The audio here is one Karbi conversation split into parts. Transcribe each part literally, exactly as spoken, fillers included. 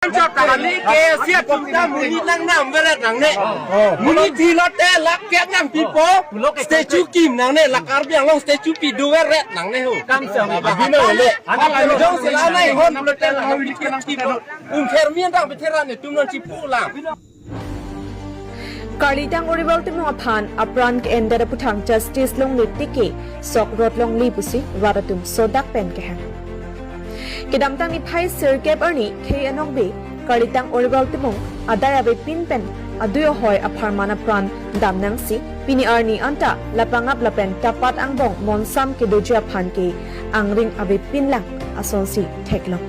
Chot ta kali ke sia tum ta monit nang nam veret nangne. Monit di lote lakh kep nangpipo. Statue kim nangne, la Karbi Anglong statue pi do veret nangne ho. Kam sa abina le. Hala jongsi la nai hon lote la hawili ke nangpipo. Umkher min rang betheran ne tum nangchipu lang. Karlitang Oriwal Timung aphan apran ke-endet aputhak justice longle tik ke sok rot longle pusi rat atum sodak pen kehang. Kedamtang niphai sirkep arni khei anong be Karlitang Oriwal Timung adai avepin pen adui ahoi apharman apran damnangsi pini arni anta lapangap lapen tapat angbong monsam kedoji aphan ke angring avepin lang asonsi theklong.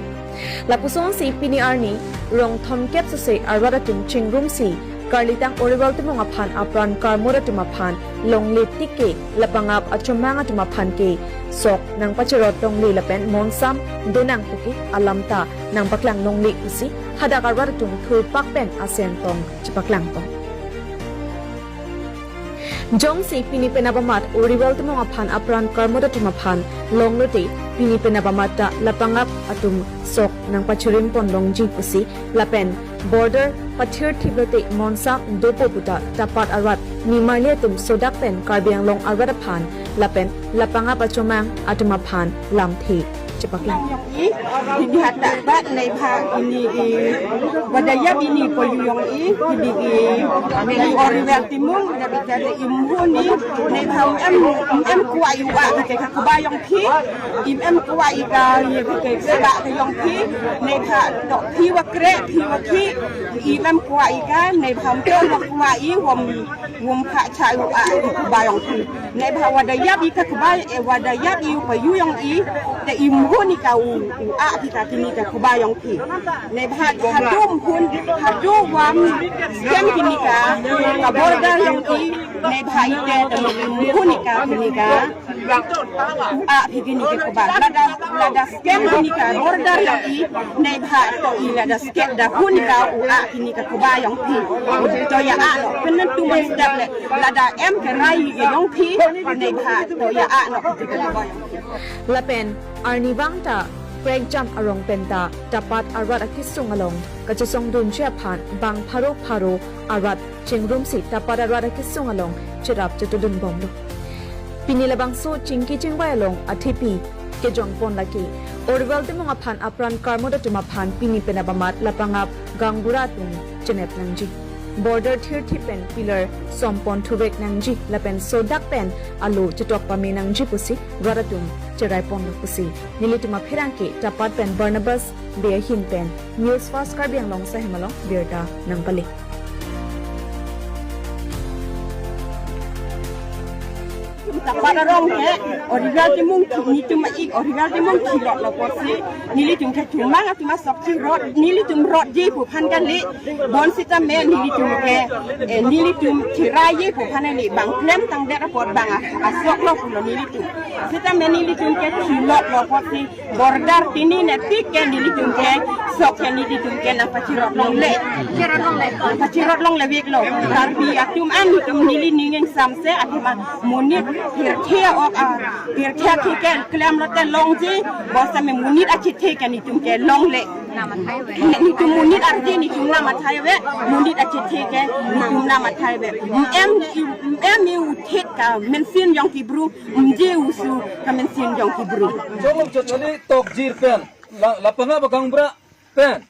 Lapusonsi pini arni rong thomkep sese arat atum chingrumsi Karlitang Oriwal Timung aphan apran karmot atum aphan longle tik ke lapangap achomang atum aphan ke sok nangpachirot longle lapen monsam donang puke alam ta nangpaklang longle pusi hadak arat atum thurpak pen asentong chepaklang pon. Jongsi pini penap amat Oriwal Timung aphan apran karmot atum aphan longlote pini penap amat ta lapangap atum sok nangpachirim pon longji pusi lapen border pathir thip lote monsam dopo puta tapat arat nimarli atum sodak pen Karbi Anglong arat aphan lapen lapangap achomang atum aphan lamthe chepaklang. Yong i, hini hadak bat nei bha ini i, wadayap ini poyu yong i, hini i, i Oriwal Timung, da bicara i mhuni, nei bha em, em kuwa i wa, ke ka kuba yong phi, i em kuwa i ka, ye ke ke ba ke yong phi, nei bha to phi wa kre, phi wa khi, i em kuwa i ka, nei bha to wa kuwa i, wom, wom kha cha i wa, i kuba yong phi. Nei bha wadayap i ka kuba, e wadayap i upa yu yong i, te i mhuni ka u, u a phi ka kini ka kuba yong phi. Nei bha hadu mhun, hadu wam, skem kini ka, ka border yong i, nei bha i te, te i mhuni ka kini ka, u a phi kini ka kuba. Lada, lada skem kini ka border yong i, nei bha to i lada skem da hun ka u a kini ka kuba yong phi. To ya a lo, penen tu mas dak le. Lada em ke rai ke yong phi, nei bha to ya a no. Lapen arnivang ta prekjam arong penta tapat arat akisung along kachesongdunji aphan bang pharo pharo arat chingrumsi tapat arat akisung along cherap chetudun bomlo. Pini labangso chingki chingvai along athipi kejong pon lake Oriwal Timung aphan apran karmot atum aphan pini penap amat lapangap gaonbura atum chenep nangji. Border thirthip pen pillar sompon thuvek nangji lapen sodak pen alo chetok pame nangji pusi rat atum cherai ponlo pusi nelitum apherangke tapat pen Barnabas Bey ahin pen News First Karbi Anglong Sahem along birta nangpale. Tapat arong ke Oriwal Timung nelitum a-ik Oriwal Timung thilot lo pusi nelitum ke chomang atum asok thirot nelitum rotji pu aphan kali. Bonsita me nelitum ke, eh, nelitum thiraiji pu aphan kali bang klemtang det apot bang a-, asok lo pulo nelitum. Sita me nelitum ke thilot lo pusi border tini ne tik ke nelitum ke sok ke nelitum ke nangpachirot longle. Pachirot longle vek lo. Karbi atum an nelitum neli ning ingsamse athema monit thirthia ok a, thirthia ke klem lote longji, bonsita me monit achethe ke nelitum ke longle. Nelitum monit ardi nelitum nam athai ave, monit achethe ke nelitum nam athai ave. Em, em i uthit ka mensin yong ki bru, mje usu ka mensin yong ki bru. Jolong jot kali tok jir pen, la, lapanga ba gaonbura pen.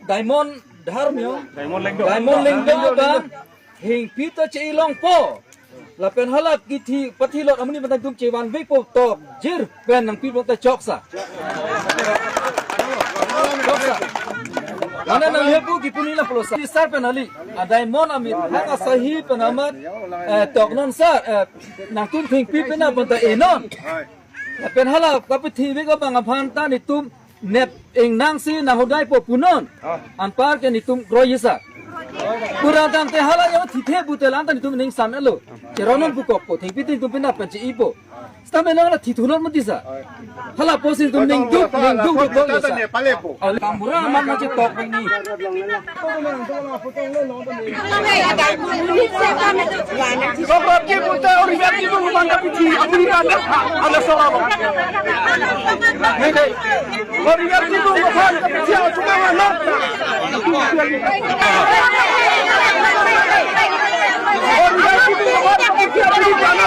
Diamond Dharmeo. Diamond Lengdo. Diamond Lengdo ba. Hingpi ta che-i longpo. Lapen hala kithi pathilot amonit atum chevanvepo tok jir pen nangpi pon ta choksa. Choksa. Mana nang hepu kipuni na plosa. Sar pen ali. A diamond amit hang asahi pen amat, eh, tok non sar, eh, nangtum thingpi pen apon ta enon. Lapen hala kapithivek abang aphan ta nelitum nep ingnangsi nanghodaipo punon. Ah. Anpar ke nelitum kroisa. Pura tangte hala yo thithe butelan ta nelitum ingsam-etlo. Cheronon pukokpo, thingpi tin nelitum penap pen che-ipo. Stamina na thithunat mati sa. Hala posi tum ningduk, ningduk, duk, duk, sa. Palepo. Aw, kambura man na chitok ni. Sobrang ki puta, orang biar ki puta, mangga piti, aku ni kan, ada soal. Nene, orang biar ki puta, mangga piti, aku cuma mana. Orang biar ki puta, mangga piti, aku ni kan.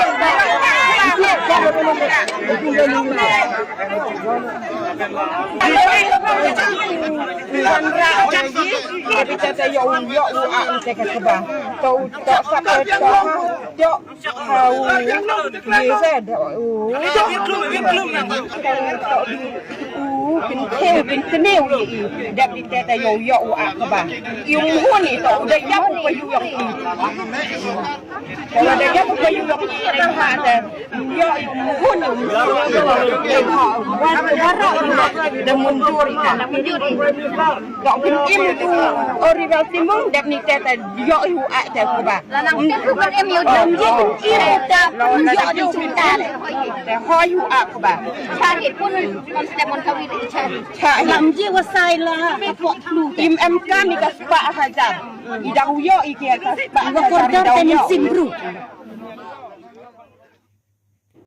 Wanra jadi, jadi tata yo yo u a te ke keba. To to sa to to yo hau ye se do u. To u pin ke pin ke ne u ye. Dap di tata yo yo u a keba. Yung huni to u da ya u pa yu yo. Kalau ada dia bukan juga kita ada. Yo, yo, muhun, yo, muhun. Wan, wara, yo, da mundur ikan. Dok bin im tu, ori bal timung, dap ni teta, yo, yo, a, da kuba. Lanang, bukan im, yo, lam, yo, iri, da, yo, di cinta. Ho, yo, a, kuba. Cari pun, konsep mon kawin cari. Cari. Lam, yo, wasai la, kapok lu. Im M K ni ka sepak hajar. Idang yo, iki ka sepak hajar, idang yo. Simru.